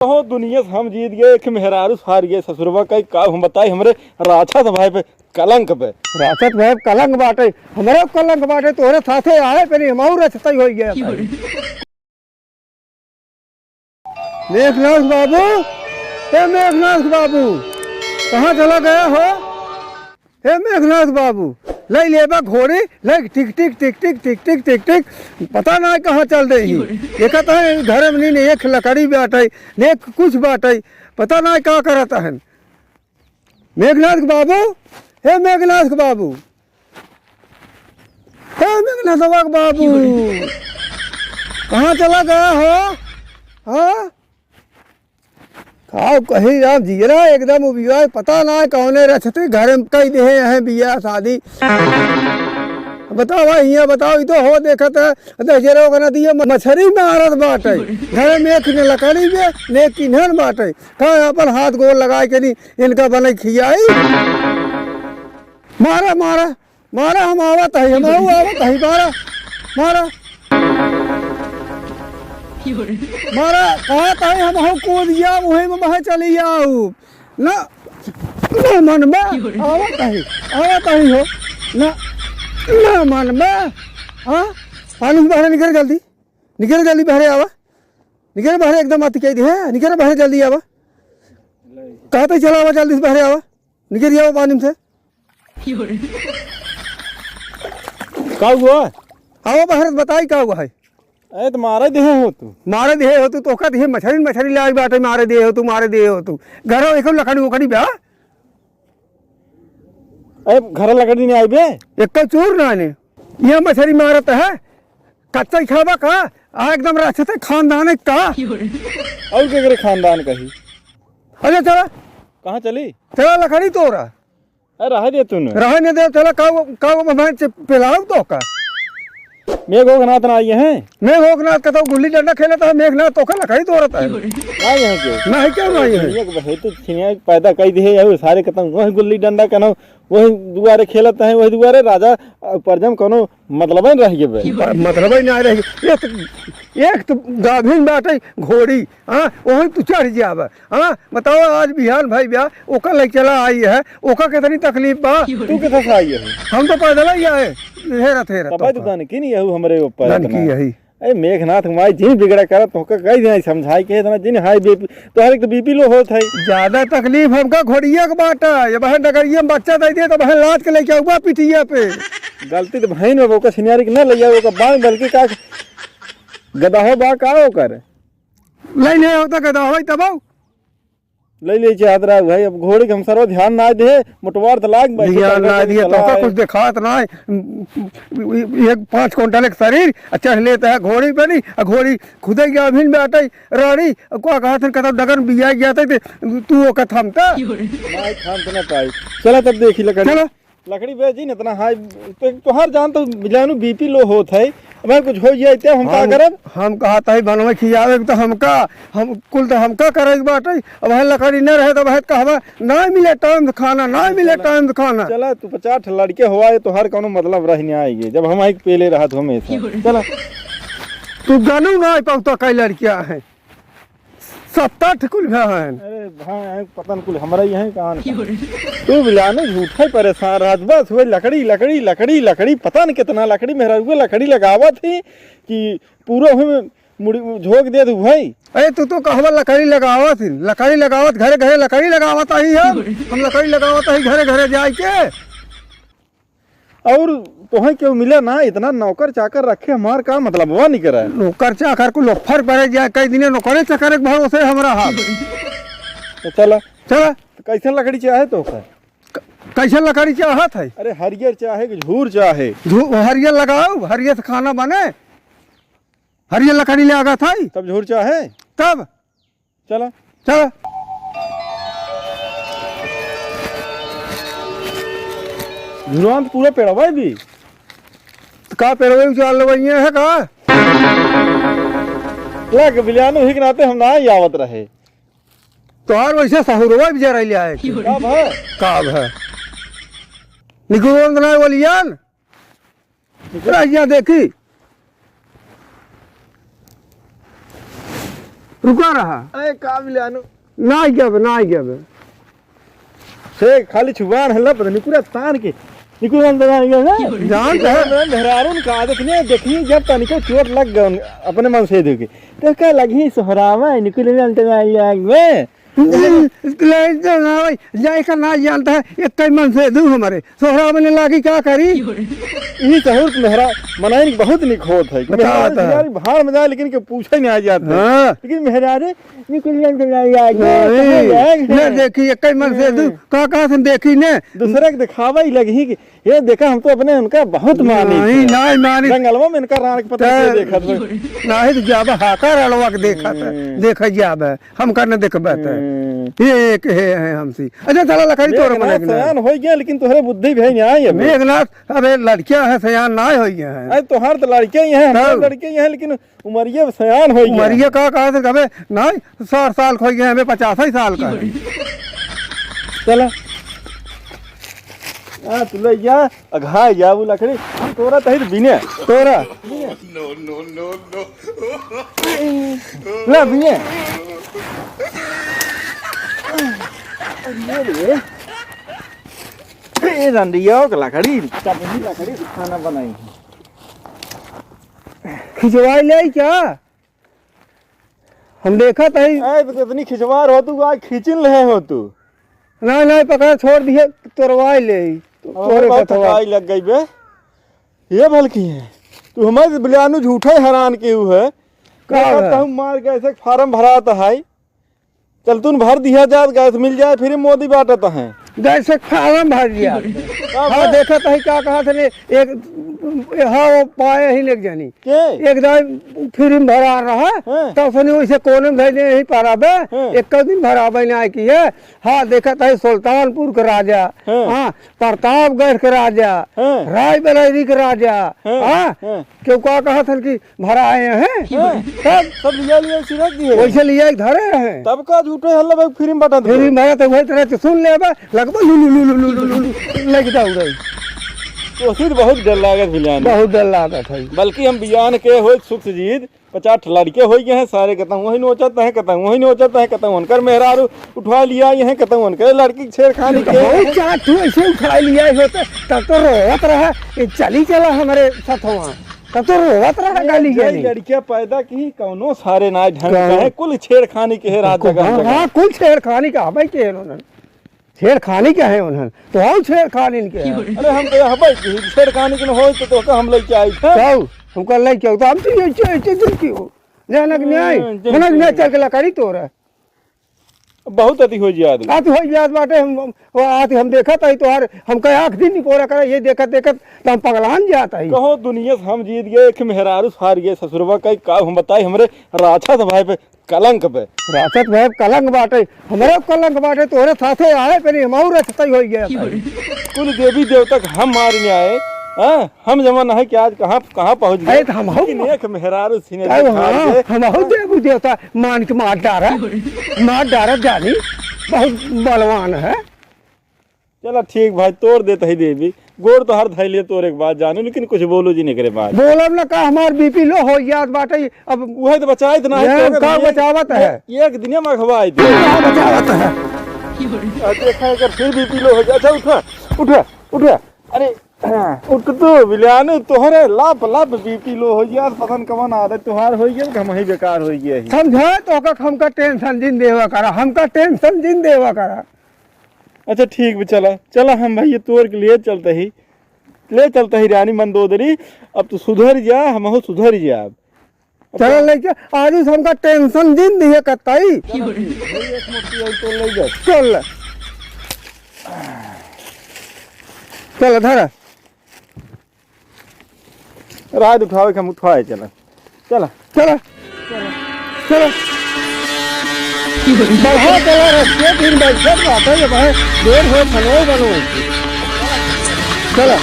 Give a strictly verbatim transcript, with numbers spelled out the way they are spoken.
कहो दुनिया से हम जीत गए, एक मेहरारू हार गए। ससुरवा का का हम बताई, हमरे राक्षस भाई पे कलंक पे। राक्षस भाई पे कलंक बाटे, हमरे कलंक बाटे, तोहरे साथे आए पे नहीं, हम और राक्षस ही हो गया। मेघनाथ बाबू, ए मेघनाथ बाबू, कहाँ चला गया हो? ए मेघनाथ बाबू, लइ लेबा घोड़ी, लइ टिक टिक टिक टिक टिक टिक टिक टिक, पता ना कहाँ चल देही। देखत है घर में नहीं, नहीं एक लकड़ी बाटे, नहीं एक कुछ बाटे, पता ना का करत है। मेघनाथ बाबू, हे मेघनाथ बाबू, हे मेघनाथ बाबू, कहाँ चला गया हो? हाँ? का कही राम, जियरा एकदम उबिया, पता ना कौने रचते घर में कई देहे हैं बियाह शादी। बताओ भाई, हियाँ बताओ, ई तो हो देखत है, दहिजरा ओकरा दिए मछरी मारत बाटे। घर में एक ने लकड़ी बे, ने किन्हन बाटे। का अपन हाथ गोड़ लगाए के नहीं, इनका बने खियाई। मारा, मारा, मारा, हम आवत हई, हम आऊ आवत हई, मारा, मारा। मारा, कहत हई, हम हऊ कूद गया, वहीं में वहाँ चली जाऊ। ना, ना मन बा, आवत हई, आवत हई हो। ना, ना मन बा। हाँ, पानी से बाहर निकल जल्दी, निकल जल्दी बाहर आवा, निकल बाहर एकदम अति कह दी है, निकल बाहर जल्दी आवा। कहत हई चला आवा, जल्दी से बाहर आवा। निकल जाओ पानी में से। का हुआ? आओ बाहर बताई का हुआ है? अरे तो मारे देहे हो तू। मारे देहे हो तू, तोका देहे मछरी, मछरी लाई बाटे, मारे देहे हो तू, मारे देहे हो तू। घर एको लकड़ी उकड़ी बा? अरे घर लकड़ी नहीं आई बे? एको चूर ना आने। ये मछरी मारत है, कच्चा ही खाबा का? आ एकदम राक्षस खानदान है का? और के करे खानदान कही? अरे चला। कहाँ चली? चला लकड़ी तोरा। अरे रहे दे तू न। रहे नहीं दे, चला का वो, का वो मैं चे-, पिलाऊ तो का? मेघ होकनाथ ना आई हैं? मेघ होकनाथ का तो गुल्ली डंडा खेलत है, मेघनाथ तो का लकड़ी तोरत है। ना यहाँ के? ना है क्या ना यहाँ? दुनिया के बहे तो छिनिया पैदा कई दे है, सारे खत्म वही गुल्ली डंडा का ना वही दुआरे खेलत हैं, वही दुआरे राजा, अ, परजम कौनो मतलबे न रह गए बे। ब-, मतलबे ना रह गए। एक तो, एक तो गाभिन बाटे घोड़ी, हाँ, वही तू चढ़ जाबे, हाँ, बताओ आज बिहान भाई बा, ओकर लइ चला आई है, ओकर कितनी तकलीफ बा। तू कितना से आई है? हम तो पैदल ही आए, हेरत, हेरत तब तो भाई का। दुकान की नहीं है हमरे ऊपर धन इतना। की यही। ए, मेघनाथ माई जिन बिगड़ा करत, तोहका कई दिन समझाई के इतना जिन हाई बीपी, तोहरे एक तो बीपी लो होत है। ज्यादा तकलीफ हमका घोड़िया के बाटा, ये बहन डगरिया में बच्चा दे दे, तो बहन लाद के लेके आऊबा पिटिया पे। गलती तो बहन में ओकर सिनियारी के न ले जाओ, ओकर बांग बल्कि का गदहो बा का ओकर? ले ले होता गदहो तब। ले ले चाहत रहा भाई, अब घोड़ी के हम सर्व ध्यान ना दे, मोटवार त लाग भाई, ध्यान ना दिए, तोहका कुछ देखात ना है। एक पाँच कुंटल एक शरीर, आ चढ़ लेता है घोड़ी पे नहीं, आ घोड़ी खुदे गया अभिन में आटे रानी, आ को कहत हन, कहत डगन बिया गया था, ते तू ओका थामता? नहीं, थाम तो ना पाई। चला तब देखी लकड़ी। चला। लकड़ी बेची न इतना हाई, तो तोहार जान तो जानू बीपी लो होत है। अब कुछ हो जाए तो हम का हम, करब? हम कहत है बनवे खियावे तो हमका, हम कुल तो हमका करे के बाटे। अब है लकड़ी न रहे तो वह कहवा ना मिले टाइम से खाना, ना मिले टाइम से खाना। चला तू पचास ठे लड़के हुआ है, तोहार कौनो मतलब रह नहीं आएगी जब हम एक पेले रहत हमेशा। चला। तू जानू ना पाउता कई लड़कियां हैं। सत्तर ठे कुल भा हैं। अरे भाई, पता न कुल हमरा ही हैं, कहाँ न कहाँ। तू बिलानो झूठा ही परेशान रहत, बस वही लकड़ी, लकड़ी, लकड़ी, लकड़ी, पता न कितना लकड़ी, मेहरारू लकड़ी लगावत ही कि पूरा हुई मुड़ी झोंक दे दू भाई। अरे तू तो कहवा लकड़ी लगावत ही, लकड़ी लगावत, घरे घरे लकड़ी लगावत आई हम, हम लकड़ी लगावत आई घरे घरे जाए के। और तोहे केहू मिले ना, इतना नौकर चाकर रखे, हमार का मतलब, वो नहीं करे। नौकर चाकर को लोफर पड़े जाए, कई दिने नौकरे चाकर एक भरोसे हमरा हाथ। तो चला। चला। तो कैसन लकड़ी चाहे तो का? क-, कैसन लकड़ी चाहत है? अरे हरियर चाहे कि झूर चाहे? झू-, हरियर लगाओ, हरियर से खाना बने। हरियर लकड़ी ले आगा था। तब झूर चाहे? तब चला। चला। झुरवान तो पूरा पेड़वा है भी। तो का पेड़वे उचार लेवइये है का? लाग बिलियानो ही के नाते हम ना ही आवत रहे। तोहार वैसे सहुरवा भी जरा ले आए। का भा? का भा? निकुलंद ना बोलियान। रहिया देखी, रुका रहा। अरे का बिलानु? ना गब, ना गब। से खाली छुबान हल्ला पता नहीं पूरा तान के। निकुल अंदर आ गया ना। जानत है। मेहरारून का आदत नहीं देखी, जब तनिको चोट लग गए अपने मन से देखे। तो का लगी सोहरावा, निकुल अंदर आ गया। ले तो ना भाई, जाए का ना जानत है, एक कई मन से दू हमारे। सोहरा बने लागी का करी? यही सहूर मेहरा मनाइन बहुत निक होत है। बता, मेहरा बता। यार भाड़ में जाए, लेकिन के पूछे नहीं आ जात है। हाँ। लेकिन मेहरा रे, निकुल अंदर आ गया। नहीं, नहीं, देखी, एक कई मन से दू, हम्म। का, का से देखी ने? दूसरे के दिखावा ही लगी कि ये देखा, हम तो अपने उनका बहुत मानी नहीं, थे। नहीं मानी। जंगलवा में इनका राण के पता तो नहीं देखत बा। नहीं तो जाबे हाका राणवा के देखत, हम्म। देखे जाबे, हमका न देखबे तो। हम्म। ये एक है, है हमसे। अच्छा, चला लकड़ी तोड़ मेघनाथ मने के ना। सयान हो गया, लेकिन तोहरे बुद्धि भी नहीं आई अबे। मेघनाथ, अबे लड़कियां हैं, सयान ना हो गया है। अरे तोहार तो लड़कियां ही हैं, हम तब। लड़के ही हैं, लेकिन उमरिया सयान हो गया। उमरिया का कहा थे, कबे नहीं, साठ साल हो गया, हमें पचास ही साल का है। चला। आ, तू ले जा, अघाय जा, वो लकड़ी। हम तोरा तहित बिने, तोरा। No, no, no, no। ले, बिने। ये ले। ये रंडिया के लकड़ी, चटनी लकड़ी, खाना बनाई। खिंचवाई ले क्या? हम देखत हई। ए, तो कितनी खिंचवार हो तू, आज खींचिन ले हो तू। ना, ना, पकड़, छोड़ दिए, तोरवाई ले। अरे, तोरे बहुत बतवा। थकाई लग गई बे। ये भलकी है। तू हमारे बिलानु झूठा ही हैरान के हु है। का कहता है? हूँ मार गैस एक फार्म भरात है। चल तू न भर दिया जात, गैस मिल जाए, फिर मोदी बाटत है। गैस एक फार्म भर दिया। का हाँ, भर? देखत है क्या कहा थे, एक, हाँ, वो पाए ही एक जनी। के? एक दाई फ्री में भरा रहा, हाँ। तब सनी वैसे कोने में धइले यही पारा बे, हाँ। एक दिन भराबे ना की है। हाँ, देखत है सुल्तानपुर के राजा, हाँ। हाँ, प्रतापगढ़ के राजा, हाँ। रायबरेली के राजा, हाँ। हाँ। हाँ। क्यों का कहा था कि भरा आए हैं? हाँ। तब सब लिया लिया उसी रख दिए। वैसे लिया एक धरे रहे। तब का झूठे हल्ला भाई फ्री में बटन फ्री में भरा तो वही तरह से सुन ले बे, लगभग लू, लू, लग जाऊ रही। तो फिर बहुत डर लागत बिलान। बहुत डर लागत है। बल्कि हम बियान के होइत सुख से जीत, पचास ठे लड़के होइ गए हैं, सारे कहता हूँ वही नोचत है, कहता हूँ वही नोचत है, कहता हूँ उनकर मेहरारू उठवा लिया, यह कहता हूँ उनकर लड़की के छेड़खानी के। बहुत चार ठू ऐसे उठा लिया ही होता, तब तो रोवत रहा, ये चली चला हमारे साथवा, तब तो रोवत रहा, गाली जय गाली। लड़कियां पैदा की कौनो सारे ना ढंग का कौनो है, कुल छेड़खानी के है रात कुल, जगह हाँ, जगह। हाँ, कुल छेड़खानी का हमें के है उन्होंने। छेड़खानी का है उन्हन, तो हम छेड़खानी के हैं। अरे हम तो यहाँ बैठ गए, छेड़खानी के न होई तो, तो का हम लेके आई थे। तो हमका लेके आओ, तो हम तो ये, ये, ये, ये क्यों? जाना कि नहीं आई? हम्म, मना कि नहीं, चल के लकड़ी तोड़। बहुत अति हो जात। अति हो जात बाटे, हम, वो अति हम देखत आई तोहार, हमका आँख दिन निपोरा करे, ये देखत, देखत, तो हम पगलान जात आई। कहो दुनिया से हम जीत गए, एक मेहरारू हार गए, ससुरवा का का हम बताई, हमरे राक्षस भाई पे कलंक बे। राक्षस भाई कलंक बाटे, हमरा कलंक बाटे, तोहरे साथे आए पे नहीं, हम और राक्षस हो गया। कुल देवी देवता के हम मारने आए, हाँ? हम जमा नहीं कि आज कहाँ, कहाँ पहुँच गए। अरे तो हम हऊ लेकिन एक मेहरारू सीने अरे दिखा हाँ, दे। हम हऊ देवी देवता मान के मार डारा, मार डारा जानी, बहुत बलवान है। चला ठीक भाई, तोड़ देत ही देवी। गोड़ तो हर धैले तोरे के बाद जानू, लेकिन कुछ बोलो जी एकरे बाद। बोलब ना का, हमार बीपी लो हो जात बाटे। अब उहे तो बचाइत ना है, ये तो का अगर एक, बचावत है? एक, एक दिन में अखवाई दे। का बचावत है? आ, देखा, अगर फिर बीपी लो हो जाए। अच्छा, उठा, उठा, उठा। अरे, उठ तो बिलानु, तोहरे लाप, लाप बीपी लो हो गया, पता न कवन आदत तोहार हो गया, कि हम ही बेकार हो गया ही। समझा तो का, हमका टेंशन जिन देवा करा, हमका टेंशन जिन देवा करा। अच्छा ठीक बा, चला, चला हम भैया तोर के लिए चलते ही, ले चलते ही रानी मंदोदरी, अब तू सुधर जा, हमहू सुधर जाब। चला लेके, आज से हमका टेंशन जिन दिए कतई। चला ठीक, वही एक मूर्ति आई तो ले जा। चल। चल, धरा। रात उठावे के हम उठवाए चला। चला। चला। चला। बढ़ा चला रस्ते दिन बैठे बाटे जब है, देर हो फनो बनो। चला।